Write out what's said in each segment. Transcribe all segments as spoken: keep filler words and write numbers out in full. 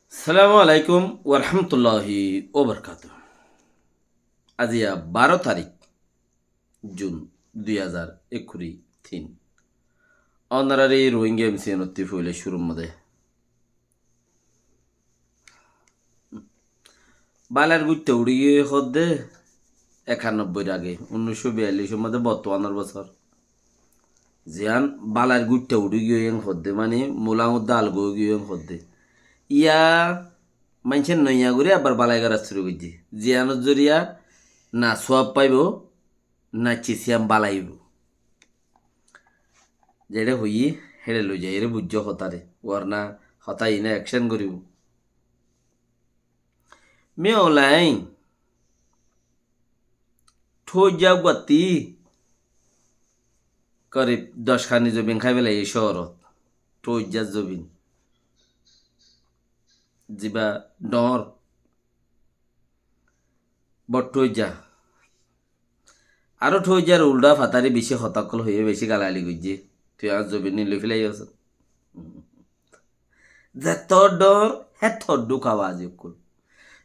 Assalamu alaikum warahmatulláhi wabarakátuhu. Aziya baró tarík Jun dui házar ekkuri tin. Ónorar Rohingya M C N ottú foila cúrur mazé Balair guitta uçí giyói hoódde ekanobbóir age, unnic cót biyallic or mazé bottumanor bosór. Ziyán balair guitta uçí giyói en hoódde, mani mulang uddá alga ói giyói en hoódde. Iyá maincé noiya gorí abar balai gorát cúru goijjé. Ziyánor zoriya na suab faibo, na cis iyán balai óibo. Zeçé hoiyí, héçe loi zaiyóre buijjó hotáre, warna hotá iíne ekcen goríbo. Miyawlain thoijja uggwatti korib doc kani zobin hái felaiyé cóorót. Thoijja zobin. Ziba dhoóñr. Bor thoijja. Aró thoijjar uldha fatari beci hotá ókkol hoiyé, beci galagali goijjé. Tui añár zobin loi felaiyós. Zetó dhoóñr, hétó dhúka bazi ókkol.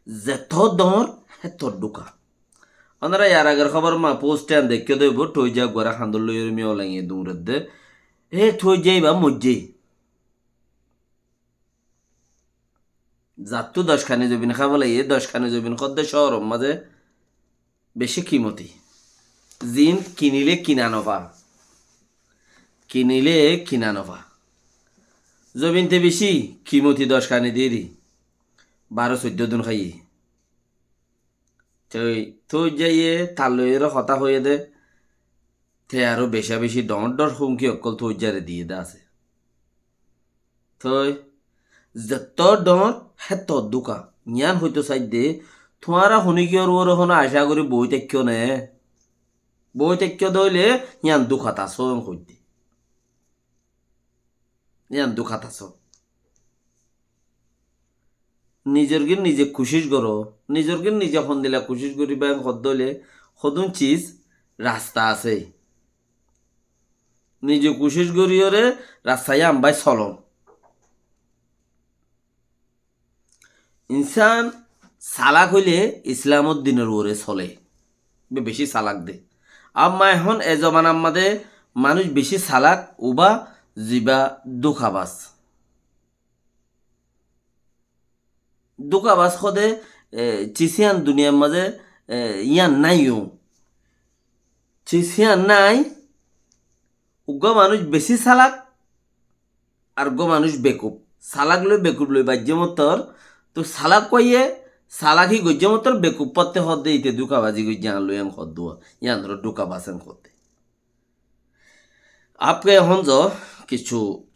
Zetó dhoóñr, hétó dhúka. Ónora yar ager hóbor ma post ián deikkó dé óibo, thoijja uggware handol loiyóre Miyawlain e duñredde. E thoijja iba moijjé. Zattú doc kani zobin hái felaiyé, doc kani zobin hoódde cóorór mazé beci kimoti. Zin kinile kina nofá. Kinile kina nofá. Zobin te beci kimoti doc kani deri. Baró soiddó dun háiye. Toi, toi zaiyé, tar loiyóre hotá hoiyé dé. Te aró beca beci dhoóñr dhoóñr húmki ókkol toi zare diyé dé asé. Toi, zetó dhoóñr, hétó dhúka. Yián hoitó saidde, tuáñra honikiyór uore hono acá gorí boói táikkó né. Boói táikkó dé óile, yián dhúkat asó, en hoidde. Yián dhúkat asó. Nizor gín nize kucíc goró. Nizor gín nize hondila kucíc goríba, en hoddé óile, hodún cis rasta asé. Nize kucíc goríyore rasta yián bái solon. Insán salak óile Islamor dinor uore sole. Be-, beci salak de. Amma ehón e zobanar mazé manúic beci salak uba ziba dúkabas. Dúkabas hoóde, e, cis yián duniyar mazé, e, yián nái yó. Cis yián nái, uggwá manúic beci salak, ar uggwá manúic bekuf. Salak loi bekuf loi baijjé mottor, to salak hoiyé, salaki goijjé mottor, bekuf hoódde hoódde ite dúkabazi goijjé añár loi en hoddúa, yián ore dúkabas en hoódde. Apke ehón zo kissú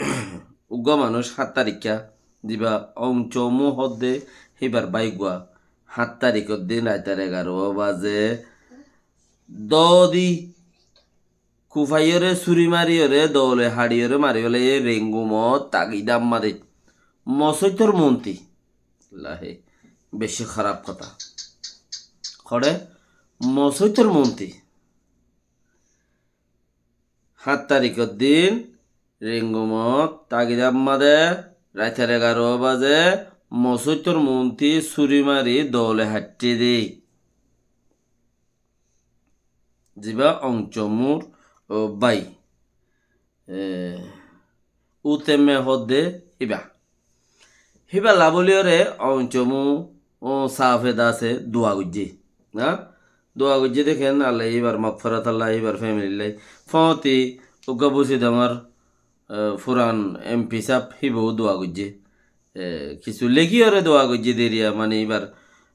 uggwá manúic hát tarikká, ziba Ong Chomu hoódde híbar bái uggwá, hát tarikor din raitar egaró bazé dódi kufaiyóre, súri mariyóre, doole haçiyóre mari felaiyé Rengumot Tagidamma de. Mosóitor monti. Lahe, beci háraf hotá. Hoçé, mosóitor monti. Háñt tarikor din Rengumot Tagidamma de raitar egaró bazé mosóitor monti súri mari doole haççé de. Ziba Ong Chomur, o, bái. E, Uteme hoódde híba. Híba laboliyóre Ong Chomu, o, safe dase dua goijjé. Na? Dua goijjé dekén, Allaye híbar magferat, Allaye híbar family lai. Fóti uggwá busi dangor, e, furan M P sab híbou dua goijjé. E, kissú lekíyore dua goijjé deriya, mani íbar,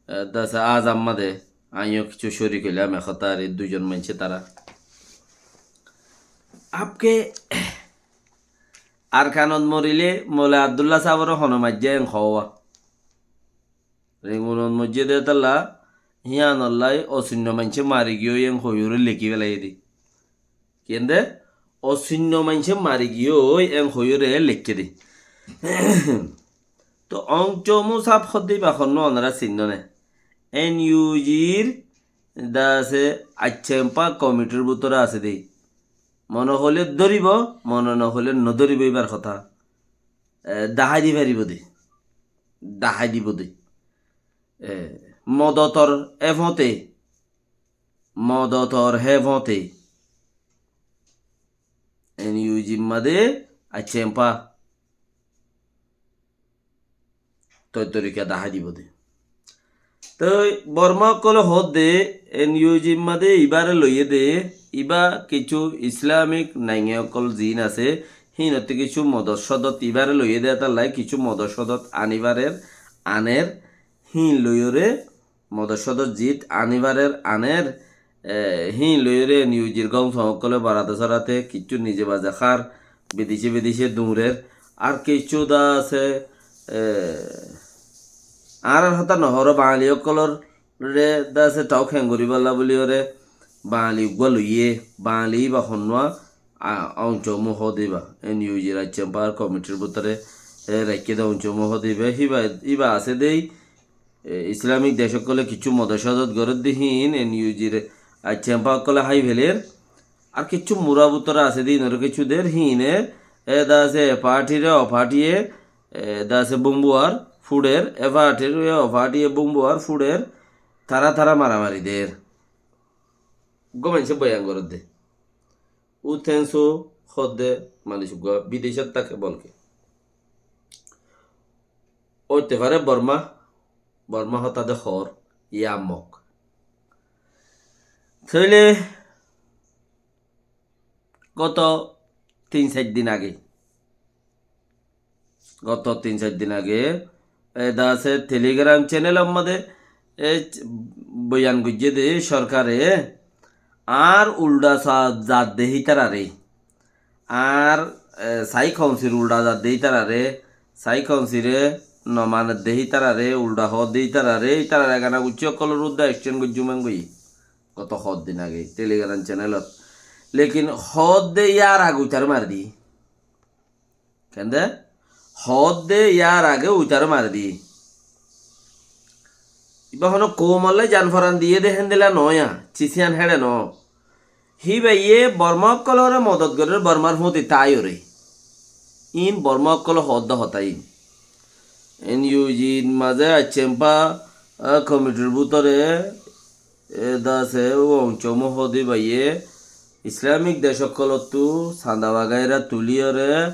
e, dase azamma de, aññí yó kissú córik óilam, e hotá ar e duizon maincé tará. Apke Arkanot morilé Mola Abdulla sábore hone maijjé en hoówa. Rengunot moijjé de tálla, híyanollái osinno maincé mari giyói en hoiyóre lekí felaiyé de. Kiyén de? Osinno maincé mari giyói en hoiyóre lekké de. To Ong Chomu sáb hoddé íba honnúa onora sinnó né. N U G r dase aiccempa komitir bútore asé de. Mone hoilé dóribo, mone no hoilé no dóribo íbar hotá. E, dahái di faribó de. dahái dibou de. E, modotor hé foñte, modotor hé foñte N U G r mazé aiccé empa toi torika dahái dibou de. Toi Borma ókkole hoódde, N U G r mazé ibáre loiyé de, ibá kissú Islamik nainga ókkol ziín asé, híinottú kissú modot sodot ibáre loiyé de, étalla kissú modot sodot aníbarer, aner, híin loiyóre, modot sodot ziít aníbarer, aner, e, híin loiyóre N U G r gom song ókkole barate sorate kissú nize baze hár, bidece bidece duñrer, ar kissú de asé, e, añárar hotá nohóro, Bangali ókkoloré de asé thauk heng goríballa bóliyoré, Bangali uggúa loiyé, Bangali íba honnúa, a, ouncoumó hoóde íba, N U G r aiccé empa komitir bútore, e, raikké de ouncoumó hoóde íba, híba, íba asé dé, e, Islamik dec ókkole kissú modot sodot gorédde híin, N U G r aiccé empa ókkole hái feler, ar kissú mura bútore asé de híinoré kissú der, híine, e, de asé e partiré o partiye, e, de asé bumbuar fúçer, e partiré o partiye bumbuar fúçer, tará tará maramari der. Uggúa maincé boyan gorédde. Utenso hoódde manúic uggúa bidecót táke bolke. Óite fare Borma, Borma hotá de hoór, yá mok. Tóile goto tin sair din age, goto tin sair din age, e, de asé Telegram channel or mazé, e, boyan goijjé de sorkare, añár uldha sa-, zadde hítararé, añár, e, Sai Kounsir uldha zadde hítararé, Sai Kounsire nomanedde hítararé, uldha hoódde hítararé, hítararé gana guccí ókkolor uddá action goijjúm en goi. Goto hoddin age Telegram channelot. Lekin hoódde yar age uitaré mari di. Kende? Hoódde yar age uitaré mari di. Iba hono koumolla jan foran diyé de héndilla noó ya, cisiyan héçe noó. Híbaye Borma ókkolore modot gorer, Bormar fúti táiyoré. Iín Borma ókkole hoódde hotá iín. N U G mazé aiccé empa, a, komitir bútore, e, dase Won Chom Hod íbaye Islamik dec ókkolottú sanda bagaira tulíyoré,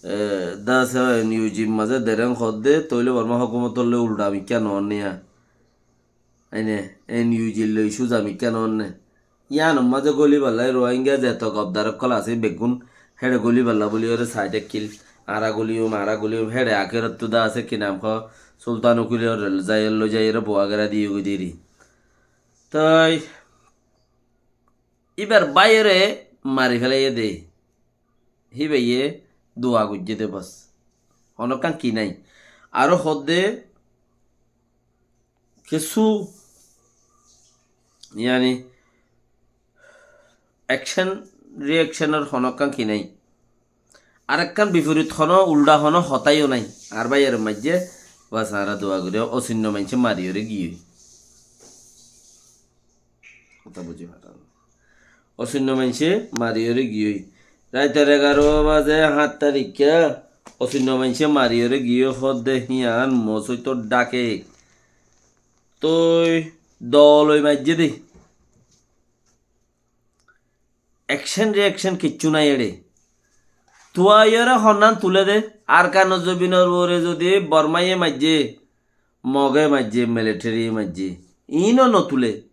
e, dase N U G mazé dereng hoódde, tóile Borma hókumotollói uldha mikká noónne ya. Aine, N U G loi cúza mikká noónne. Yíanor mazé góliballái Ruáingga zeto gobdar ókkol asé beggún, héçe góliballa bóliyoré sai tákkil. Añára góliyum, añára góliyum, héçe akérottú dase ki nam hoó, Sultan Ukiloré loi zaiyóre buagera diyógoi deri. Toi íbar báiyoré mari félaiyé dé. Híbaye dua goijjé dé bos. Honókkan ki nái. Aró hoódde kessú, yáni, action reaction or honókkan ki nái. Arekkán biforit honó uldha honó hotáiyo nái. Ar báiyoré maijjé, bas añára dua gorí, osinno maincé mariyoré giyói. Hotá buzí faron. Osinno maincé mariyoré giyói. Raitor egaro baze hát tarikká osinno maincé mariyoré giyói hoódde híyan mosoitor dháke. Toi dol oi maijjé dé. Action reaction kiccú nái eçé. Tuaiyóre honnán tulé dé, Arkanor zobinor uore zodi Bormaye maijjé, Moge maijjé, militariye maijjé, iíno notulé.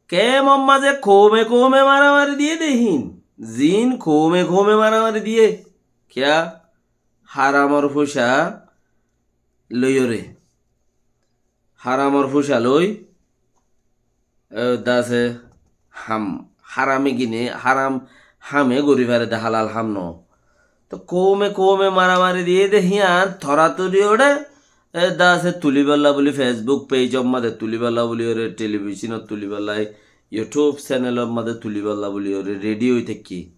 Kemor mazé koume koume maramari diyé dé híin, ziín koume koume maramari diyé. Kiyá? Haramor fuca loiyóre. Haramor fuca loi, e, dase ham, harami gine, haram hame gorí fare de, halal ham no. To koume koume maramari diyé de híyan toratori óre, e, dase tuliballa buli Facebook page or mazé tuliballa buli óre, television ot tuliballa, YouTube channel or mazé tuliballa buli óre ready ói tákki.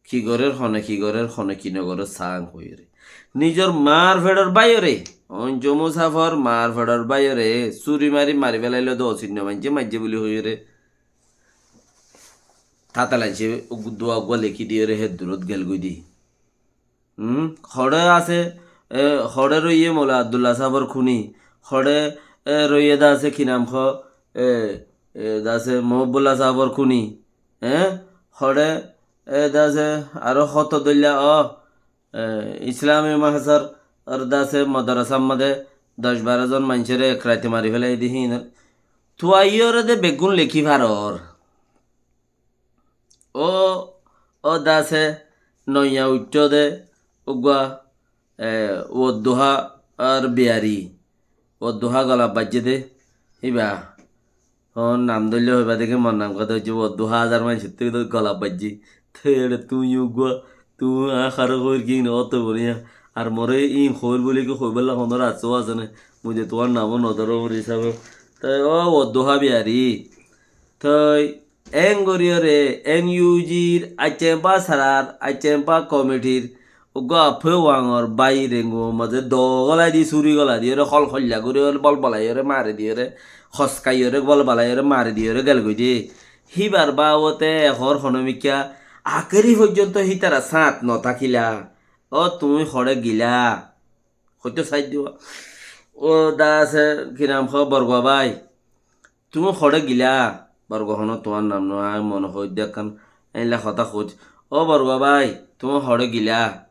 Ki gorér, hone ki gorér, hone ki nogorér, saán hoiyóre. Nizor maar feçor báiyoré, Won Chom Hod sáfor maar feçor báiyoré, suri mari mari félailó dé, osinno maincé maijjé buli hoiyóre. Tátalaince dua uggúa lekí diyóre hé durot gelgói dé. Hum, hoçé asé, e, hoçé roiyé Mola Abdulla sábor kúni, hoçé, e, roiyé de asé ki nam hoó, e, e, de asé Mohibbulla sábor kúni, e, hoçé, e, de asé aró hoto dóilla, o, e, Islami Mahásor or de asé modorasámma de doc baró zon maincóre ek raite mari félai dé híin. Tuaiyóre de beggún lekí faror. Ó, ó de asé noiya uiththó de uggúa, e, Wadduhá ar Biyari. Wadduhá golat baijjé de, híba. Ó nam dóilla hoibá dé ki mor nam hotá hoiccé, Wadduhá házar maincóttu golat baijjé. Te eçé tuñí uggúa, tuñí añáre hoóir ki íin ót boniya. Ar moré íin hoóir bóli ki hoibálla honó rassá asé né? Mui de tuáñr namó nodórom hísabe. Te ó Wadduhá Biyari. Toi Eén goríyoré N U G r aiccempa sarar, aiccempa komitir uggúa affói wangor bái renguwar mazé doo gólai di, súri gólai diyóre, hól hoilla goríyoré, bol bolaiyóre mari diyóre, hoskaiyóre, bol bolaiyóre mari diyóre gelgói dé. Híbar babote ehón honómikká akéri foijjonto hítara sáñt notákila. Ó tuñí hoçé gilá? Hoitó saidde. Ó de asé, ki nam hoó, Borgua bái, tuñí hoçé gilá? Borgua honó tuáñr nam no, añí mone hoóidde ekkán éilla hotá hoóir. Ó Borgua bái, tuñí hoçé gilá?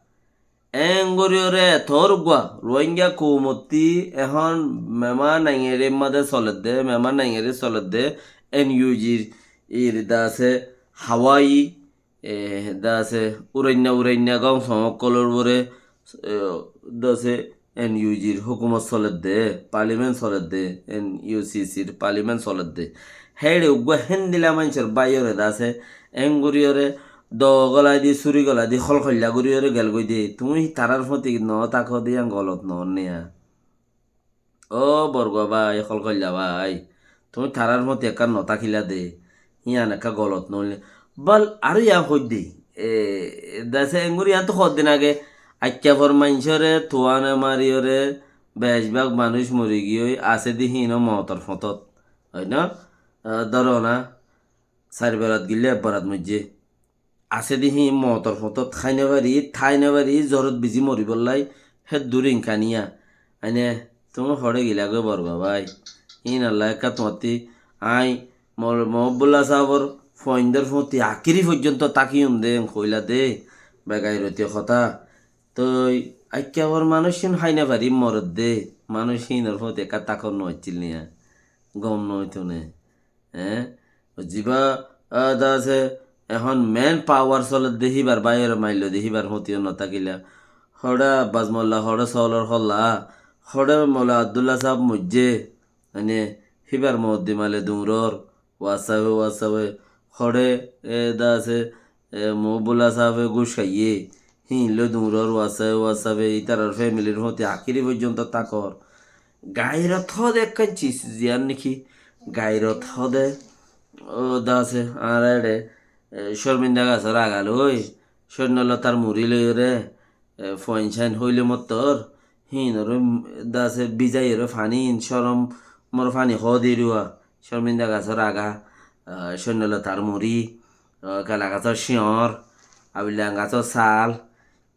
Eén goríyoré etor uggúa Ruáingga koumottí ehón mema naingeri mazé soledde, mema naingeri soledde, N U G r, ir de asé, Hawai, e, de asé, urainna urainna gom som ókkolór uore, e, de asé, N U G r hókumot soledde, parliament soledde, N U C C r parliament soledde. Héçe uggúa héndila maincór báiyoré de asé, eén goríyoré, doo gólai di, súri gólai di, hól hoilla goríyoré gelgói dé. Tuñí tarár fúañti notáko dé yían golot noónne yá. Ó Borgua bái, hól hoilla bái, tuñí tarár fúañti ekká notákila dé, yían ekká golot noóile. Bal, aró yían hoóidde, e, de asé eén gorí yíantu hoóddin age, Aikkafor maincóre tuane mariyoré, becbák manúic morigiyói, asé dé híin ó mootor fotót, ói no? E, dóro na, sair berat gillé ek berat moijjé. Asé dé híin mootor fotót hái no fari, tái no fari, zorot bizi moribólla, héddur inkaniya. Aine, tuñí hoçé gilá goi Borgua bái? Híinolla ekká tuáñttí añí Mol-, Mohibbulla sábor fuaindór fúañti akéri foijjonto tákiyum dé, en hoilá dé, begairoti hotá. Toi Aikkafor manúic híin hái no fari moredde, manúic híinor fúañti ekká tákor no accíl niya, gom no óito né. Eé? Zibá, a, de asé, ehón main power soledde híbar báiyoré maillo de híbar fúañtiyó notákila. Hoçé Abbas Molla, hoçé Soolor Holla, hoçé Mola Abdulla sáb moijjé, mane híbar moot di maile duñror, WhatsApp-e, WhatsApp-e, hoçé, e, de asé, e, Mohibbulla sábe gúc háiye, híin loi duñror WhatsApp-e, WhatsApp-e, ítarar femilir fúañti akéri foijjonto tákor. Gairot hoó de ekkán cis, ziyán niki gairot hoó de, ó de asé, añára eçé, e, córminda gasór aga loi, cóinno lotar muri loiyóre, e, fuain sáin hoile mottor, híinoré, de asé, bizaiyóre faní, córomor faní hoó de riyá, córminda gasór aga, a, cóinno lotar muri, a, kela gasór cíoñr, abillan gasór sal,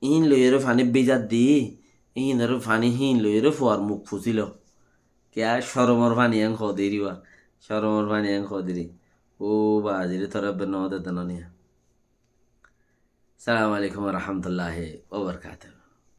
íin loiyóre faní bizadde, íinoré faní híin loiyóre fuar muk fusílo. Kiyá córomor faní en hoó de riyá, córomor faní en hoó de ri. Ó baazire torá ebbe no de de no niya. Assalamu alaikum wa rahmatullahi wa barakatuhu.